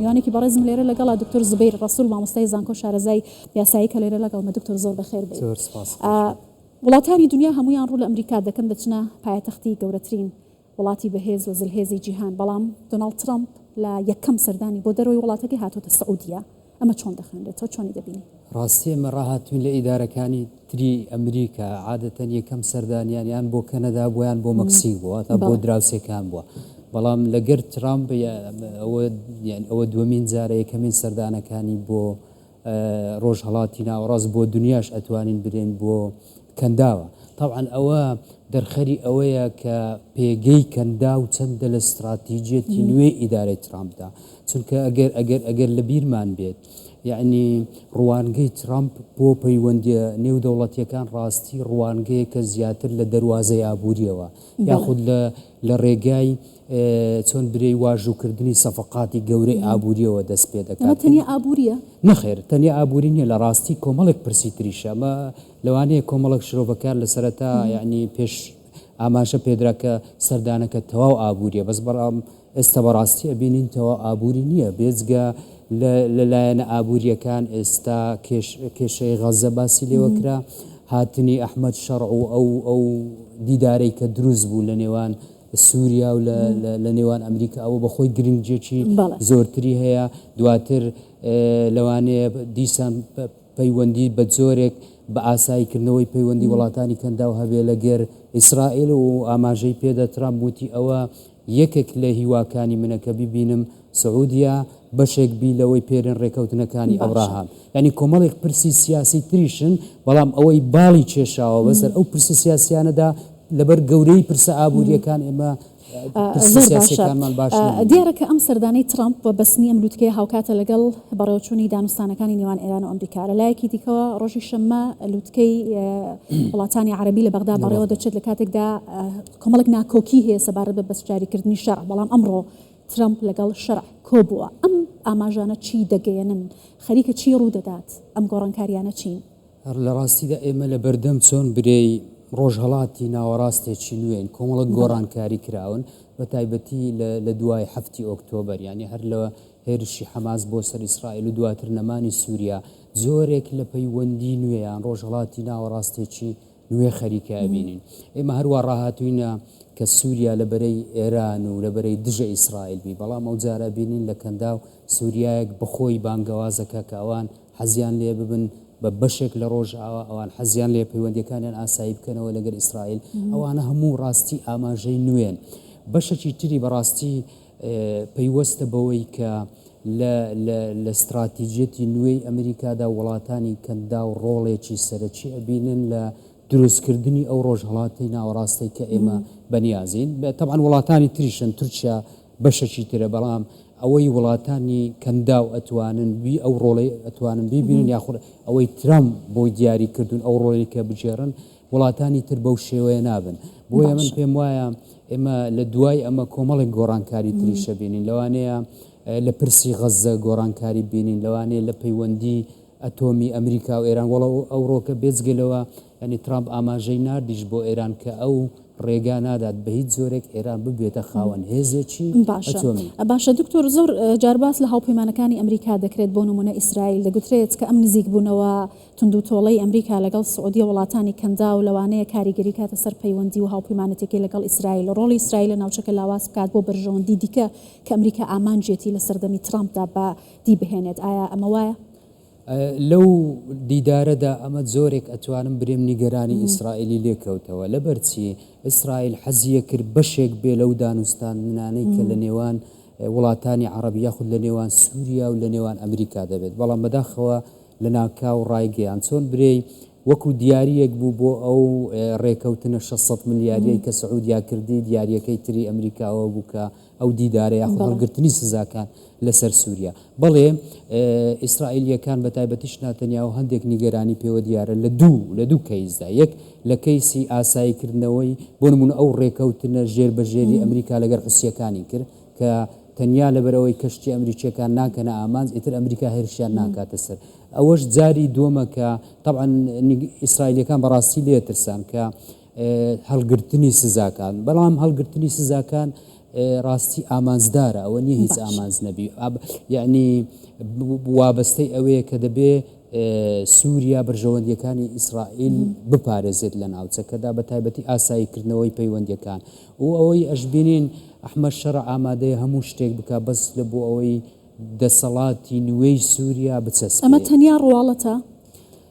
میوانێکی بەڕێزم لێرە لەگەڵە دکتۆر زوبەیر ڕەسوڵ مامۆستای زانکۆ شارەزای یاسایی کە لێرە لەگەڵمە دکتۆر زۆر بەخێر بێی. زۆر سپاس. وڵاتانی دنیا هەموویان ڕوو لە ئەمریکا دەکەن دەچنە پایەتەختی گەورەترین وڵاتی بەهێز و زلهێزی جیهان بەڵام دۆناڵد ترەمپ لە یەکەم سەردانی بۆ دەرەوەی وڵاتەکەی هاتۆتە سعودیە ئەمە چۆن دەخوێنرێتەوە چۆنی دەبینی؟ ڕاستی ئێمە ڕاهاتووین لە ئیدارەکانی تری ئەمریکا عادەتەن یەکەم سەردانیان یان بۆ کەنەدا بووە یان بۆ مەکسیک بووە واتا بۆ دراوسێکان بووە بەڵام لەگەر ترامپ ئەوە یان ئەوە دووەمین جارە یەکەمین سەردانەکانی بۆ ڕۆژهەڵاتی ناوەڕاست بۆ دنیاش ئەتوانین برێن بۆ کەنداوە تەبعەن ئەوە دەرخەری ئەوەیە کە پێگەی کەنداو چەندە لە ستراتیجیەتی نوێی ئیدارەی ترامپدا چونکە ئەگەر ئەگەر ئەگەر لە بیرمان بێت یەعنی ڕوانگەی ترامپ بۆ پەیوەندیە نێو دەوڵەتیەکان ڕاستی ڕوانگەیەکە زیاتر لە دەروازەی ئابووریەوە یاخود لە لە ڕێگای چۆن برێی واژووکردنی سەفەقاتی گەورەی ئابووریەوە دەست پێ دەکات. ئەمە تەنیا ئابووریە؟ نەخێر تەنیا ئابووری نیە لە ڕاستی کۆمەڵێک پرسی تریشە ئەمە لەوانەیە کۆمەڵێک شرۆڤەکار لە سەرەتا یەعنی پێش ئاماژە پێدرا کە سەردانەکە تەواو ئابووریە بەس بەڵام ئێستا بەڕاستی ئەبینین تەواو ئابووری نییە بێجگە لە لە لایەنە ئابووریەکان ئێستا کێش کێشەی غەزە باسی لێوە کرا هاتنی ئەحمەد شەڕع و ئەو ئەو دیدارەی کە دروست بوو لە نێوان سووریا و لە لە نێوان ئەمریکا ئەوە بەخۆی گرنگیەکی زۆرتری هەیە دواتر لەوانەیە دیسان پەیوەندی بە جۆرێک بە ئاسایی کردنەوەی پەیوەندی وڵاتانی کەنداو هەبێ لەگەر ئیسرائیل و ئاماژەی پێدا ترامپ وتی ئەوە یەکێک لە هیواکانی منە کە بیبینم سعودیە بەشێک بی لەوەی پێرێن ڕێکەوتنەکانی ئەبراهام یانی کۆمەڵێک پرسی سیاسی تریشن بەڵام ئەوەی باڵی کێشاوە بەسەر ئەو پرسە سیاسیانەدا لەبەر گەورەی پرسە ئابووریەکان ئێمە پرسە زۆر باشە. سیاسیەکانمان باش نەبینی. دیارە کە ئەم سەردانەی ترەمپ و بەستنی ئەم لوتکەیە هاوکاتە لەگەڵ بەڕێوەچوونی دانوستانەکانی نێوان ئێران و ئەمریکا. لە لایەکی دیکەوە ڕۆژی شەممە لوتکەی وڵاتانی عەرەبی لە بەغدا بەڕێوە دەچێت لە کاتێکدا کۆمەڵێک ناکۆکی هەیە سەبارەت بە بەشداریکردنی شەرع، بەڵام ئەمڕۆ ترەمپ لەگەڵ شەرع کۆبووە. ئەم ئاماژانە چی دەگەیەنن؟ خەریکە چی ڕوودەدات؟ ئەم گۆڕانکارییانە چین؟ لە ڕاستیدا ئێمە لە بەردەم چۆن برێی ڕۆژهەڵاتی ناوەڕاستێکی نوێین، کۆمەڵک گۆڕانکاری کراون، بە تایبەتی لە دوای حەفتی ئۆکتۆبەر، یانی هەر لە هێرشی حەماس بۆ سەر ئیسرائیل و دواتر نەمانی سووریا، جۆرێک لە پەیوەندی نوێ یان ڕۆژهەڵاتی ناوەڕاستێکی نوێ خەریکە ئەبینین. ئێمە هەروا ڕاهاتووینە کە سووریا لە بەرەی ئێران و لە بەرەی دژە ئیسرائیل بی، بەڵام ئەوجارە ئەبینین لە کەنداو سووریایەک بەخۆی بانگەوازەکە کە ئەوان حەزیان لێیە ببن بە بەشێک لە ڕۆژئاوا، ئەوان حەزیان لێیە پەیوەندییەکانیان ئاسایی بکەنەوە لەگەل ئیسرائیل، ئەوانە هەموو ڕاستی ئاماژەی نوێن. بەشەکی تری بەڕاستی پەیوەستە بەوەی کە لە لە لە ستراتیجیەتی نوێی ئەمریکادا وڵاتانی کەنداو ڕۆڵێکی سەرەکی ئەبینن لە دروستکردنی ئەو ڕۆژهەڵاتی ناوەڕاستەی کە ئێمە بەنیازین. تەبعەن وڵاتانی تریشن، تورکیا بەشەکی ترە، بەڵام ئەوەی وڵاتانی کەنداو ئەتوانن بی ئەو ڕۆڵەی ئەتوانن بیبینن یاخود ئەوەی ترەمپ بۆی دیاری کردوون ئەو ڕۆڵەی کە بگێڕن وڵاتانی تر بەو شێوەیە نابن. بۆیە من پێم وایە ئێمە لە دوای ئەمە کۆمەڵێک گۆڕانکاری تریشە بینین لەوانەیە لە پرسی غەززە گۆڕانکاری بینین لەوانەیە لە پەیوەندی ئەتۆمی ئەمریکا و ئێران وەڵا ئەوڕۆکە بێجگە لەوە یانی ترامپ ئاماژەی ناردیش بۆ ئێران کە ئەو ڕێگا نادات بە هیچ جۆرێک ئێران ببێتە خاوەن هێزێکی باشە ئەتۆمی. باشە دکتۆر زۆر جار باس لە هاوپەیمانەکانی ئەمریکا دەکرێت بۆ نمونە ئیسرائیل دەگوترێت کە ئەم نزیکبوونەوە توندوتۆڵەی ئەمریکا لەگەڵ سعودیە وڵاتانی کەنداو لەوانەیە کاریگەری کاتە سەر پەیوەندی و هاوپەیمانەتیەکەی لەگەڵ ئیسرائیل ڕۆڵی ئیسرائیل لە ناوچەکە لاواز بکات بۆ بەرژەوەندی دیکە کە ئەمریکا ئامانجیەتی لە سەردەمی ترامپدا بە دی بهێنێت ئایا ئەمە وایە؟ لەو دیدارەدا ئەمە جۆرێک ئەتوانم برێم نیگەرانی ئیسرائیلی لێ کەوتەوە. لەبەر چی؟ ئیسرائیل حەزی ئەکرد بەشێک بێ لەو دانوستاندنانەی کە لە نێوان وڵاتانی عەڕەبی یاخود لە نێوان سوریا و لە نێوان ئەمریکا دەبێت. بەڵام بەداخەوە لەناکاو ڕایگەیاند. چۆن برێی وەکو دیارییەک بوو بۆ ئەو ڕێکەوتنە 600 ملیاریەی کە سعودیا کردی، دیارییەکەی تری ئەمریکا ئەوە بوو کە ئەو دیدارە یاخود هەڵگرتنی سزاکان لەسەر سوریا. بەڵێ ئیسرائیلییەکان بە تایبەتیش ناتەنیاهۆ هەندێک نیگەرانی پێوە دیارە لە دوو لە دوو کەیسدا یەک لە کەیسی ئاسایی کردنەوەی بۆ نمونە ئەو ڕێکەوتنە ژێر بە ژێری ئەمریکا لەگەر حوسییەکانی کرد کە تەنیا لەبەرئەوەی کەشتی ئەمریکییەکان ناکەنە ئامانج ئیتر ئەمریکا هێرشیان ناکاتە سەر ئەوەش جاری دووەمە کە تەبعەن ئیسرائیلییەکان بەڕاستی لێ ترسان کە هەڵگرتنی سزاکان، بەڵام هەڵگرتنی سزاکان ڕاستی ئامانجدارە ئەوە نییە هیچ باشە. ئامانج نەبی یەعنی وابەستەی ئەوەیە کە دەبێ سووریا بەرژەوەندییەکانی ئیسرائیل بپارێزێت لە ناوچەکەدا بە تایبەتی ئاساییکردنەوەی پەیوەندییەکان و ئەوەی ئەشبینین ئەحمەد شەرع ئامادەیە هەموو شتێک بکا بەس لە بۆ ئەوەی دەسەڵاتی نوێی سووریا ئەمە بچەسپێ. تەنیا ڕواڵەتە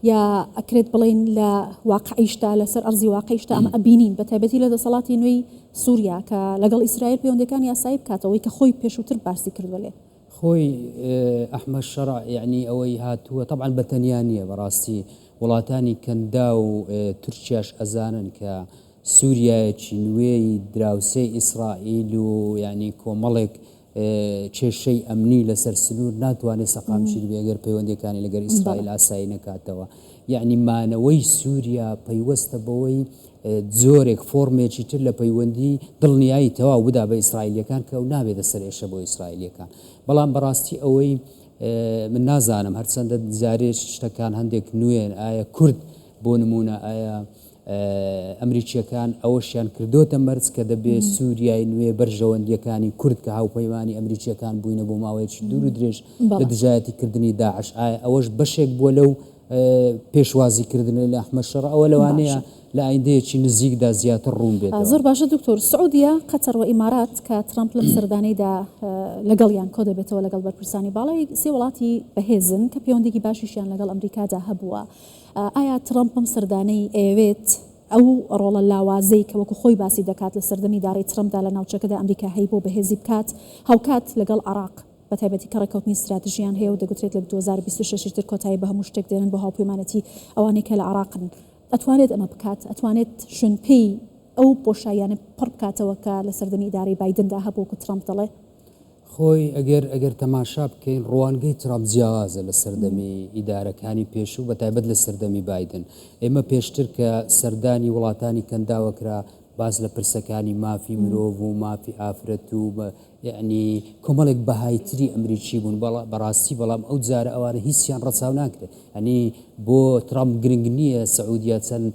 یا ئەکرێت بڵێین لە واقعیشدا لەسەر ئەرزی واقعیشدا ئەمە ئەبینین بە تایبەتی لە دەسەڵاتی نوێی سووریا کە لەگەڵ ئیسرائیل پەیوەندیەکانی ئاسایی بکاتەوە ئەوەی کە خۆی پێشووتر باسی کردووە لێ. خۆی ئەحمەد شەرع یەعنی ئەوەی هاتووە تەبعەن بە تەنیا نییە بەڕاستی وڵاتانی کەنداو و تورکیاش ئەزانن کە سووریایەکی نوێی دراوسێی ئیسرائیل و یەعنی کۆمەڵێک کێشەی ئەمنی لەسەر سنوور ناتوانێت سەقامگیر بێ گەر پەیوەندیەکانی لەگەر ئیسرائیل ئاسایی نەکاتەوە. یەعنی مانەوەی سووریا پەیوەستە بەوەی جۆرێک فۆرمێکی تر لە پەیوەندی دڵنیایی تەواو بدا بە ئیسرائیلیەکان کە ئەو نابێتە سەرئێشە بۆ ئیسرائیلیەکان. بەڵام بەڕاستی ئەوەی من نازانم هەرچەندە جارێ شتەکان هەندێک نوێن ئایا کورد بۆ نموونە ئایا ئەمریکییەکان ئەوەشیان کردۆتە مەرج کە دەبێ سووریای نوێ بەرژەوەندییەکانی کورد کە هاوپەیمانی ئەمریکییەکان بووینە بۆ ماوەیەکی دوور و درێژ لە دژایەتی کردنی داعش ئایا ئەوەش بەشێک بووە لەو پێشوازی کردنە لە ئەحمەد شەڕع؟ ئەوە لەوانەیە لە ئایندەیەکی نزیکدا زیاتر ڕوون بێتەوە. زۆر باشە دکتۆر. سعودیە، قەتەر و ئیمارات کە ترەمپ لەم سەردانەیدا لەگەڵیان کۆدەبێتەوە لەگەڵ بەرپرسانی باڵای سێ وڵاتی بەهێزن کە پەیوەندیی باشیشیان لەگەڵ ئەمریکادا هەبووە. ئایا ترەمپ بەم سەردانەی ئەیەوێت ئەو ڕۆڵە لاوازەی کە وەکو خۆی باسی دەکات لە سەردەمی ئیدارەی ترەمپدا لە ناوچەکەدا ئەمریکا هەیبوو بەهێزی بکات هاوکات لەگەڵ عێراق بەتایبەتی کە ڕێککەوتنی ستراتژیان هەیە و دەگوترێت لە 2026 تر کۆتایی بە هەموو شتێک دێنن بۆ هاوپەیمانێتی ئەوانەی کە لە عێراقن ئەتوانێت ئەمە بکات ئەتوانێت شوێنپێی ئەو بۆشاییانە پڕ بکاتەوە کە لە سەردەمی ئیدارەی بایدندا هەبوو وەکو ترەمپ دەڵێ؟ خۆی ئەگەر ئەگەر تەماشا بکەین ڕوانگەی ترامپ جیاوازە لە سەردەمی ئیدارەکانی پێشوو بە تایبەت لە سەردەمی بایدن. ئێمە پێشتر کە سەردانی وڵاتانی کەنداوە کرا باس لە پرسەکانی مافی مرۆڤ و مافی ئافرەت و یەعنی کۆمەڵێک بەهای تری ئەمریکی بوون بەڕاستی بەڵام ئەو جارە ئەوانە هیچیان ڕەچاو ناکرێت یەعنی بۆ ترامپ گرنگ نییە سعودیە چەند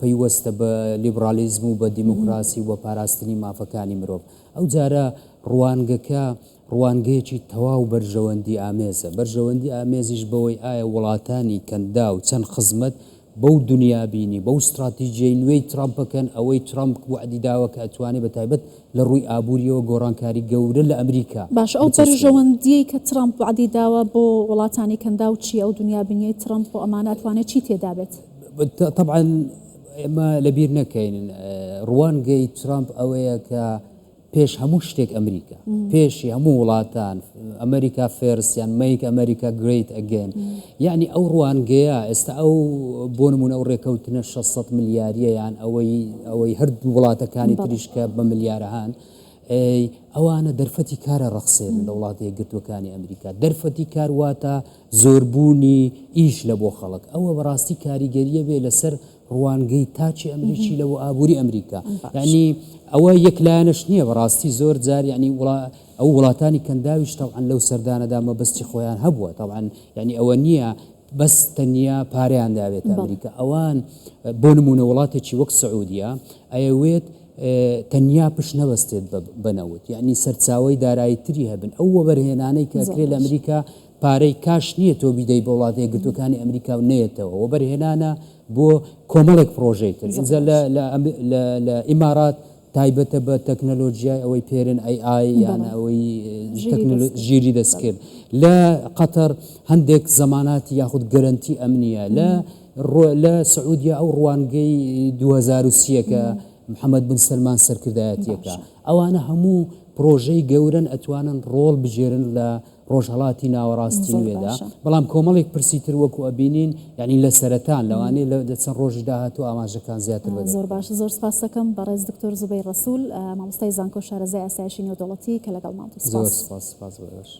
پەیوەستە بە لیبرالیزم و بە دیموکراسی و بە پاراستنی مافەکانی مرۆڤ. ئەو جارە ڕوانگەکە ڕوانگەیەکی تەواو بەرژەوەندی ئامێزە، بەرژەوەندی ئامێزیش بەوەی ئایا وڵاتانی کەنداو چەند خزمەت بەو دونیابینی، بەو ستراتیجیەی نوێی ترامپ ئەکەن، ئەوەی ترامپ وەعدی داوە کە ئەتوانێ بە تایبەت لە ڕووی ئابووریەوە گۆڕانکاری گەورە لە ئەمریکا باشە ئەو بچەسپێنێ. بەرژەوەندیەی کە ترامپ وەعدی داوە بۆ وڵاتانی کەنداو چیە؟ ئەو دونیابینیەی ترامپ بۆ ئەمانە ئەتوانێ چی تێدابێت؟ تەبعەن ئێمە لەبیر نەکەین ڕوانگەی ترامپ ئەوەیە کە پێش هەموو شتێک ئەمریکا پێشی هەموو وڵاتان America first یان Make America Great Again یعنی ئەو ڕوانگەیە ئێستا ئەو بۆ نمونە ئەو ڕێکەوتنە 600 ملیاریە یان ئەوەی ئەوەی هەردوو وڵاتەکانی تریش کە بە ملیارەهان ئەوانە دەرفەتی کارە ڕەخسێنن لە وڵاتە یەکگرتووەکانی ئەمریکا دەرفەتی کار واتە زۆربوونی ئیش لە بۆ خەڵک ئەوە بەڕاستی کاریگەریە بێ لەسەر ڕوانگەی تاکی ئەمریکی لە بۆ ئابووری ئەمریکا یعنی ئەوە یەک لایەنەش نییە بەڕاستی زۆر جار یعنی وڵا ئەو وڵاتانی کەنداویش تەبعەن لەو سەردانەدا مەبەستی خۆیان هەبووە تەبعەن یعنی ئەوە نییە بەس تەنیا پارەیان دابێتە ئەمریکا ئەوان بۆ نمونە وڵاتێکی وەک سعودیە ئەیەوێت تەنیا پشت نەبەستێت بە نەوت یعنی سەرچاوەی دارایی تری هەبن ئەو وەبەرهێنانەی کە ئەکرێت لە ئەمریکا پارەی کاش نییە تۆ بیدەی بە وڵاتە یەکگرتووەکانی ئەمریکا و نەیەتەوە، وەبەرهێنانە بۆ کۆمەڵێک پڕۆژەی تر، ئینجا لە لە لە ئیمارات تایبەتە بە تەکنەلۆجیای ئەوەی پێرن ئەی ئای یان ئەوەی ژیری دەستکرد، لە قەتەر هەندێک زەماناتی یاخود گەرەنتی ئەمنییە، لە لە سعودیە ئەو ڕوانگەی 2030 کە محەمەد بن سەلمان سەرکردایەتیەکە، ئەوانە هەموو پڕۆژەی گەورەن ئەتوانن ڕۆڵ بگێرن لە ڕۆژهەڵاتی ناوەڕاستی زۆر نوێدا، باشە. بەڵام کۆمەڵێک پرسی تر وەکو ئەبینین یانی لە سەرەتان، لەوانەیە لە لە چەند ڕۆژی داهاتوو ئاماژەکان زیاتر بەدەر زۆر بکەون. باشە زۆر سپاست دەکەم بەڕێز دکتۆر زوبەیر ڕەسول مامۆستای زانکۆ شارەزای ئاسایشی نێودەوڵەتی کە لەگەڵمان بوو زۆر سپاس. سپاس سپاس بۆ ئێوەش.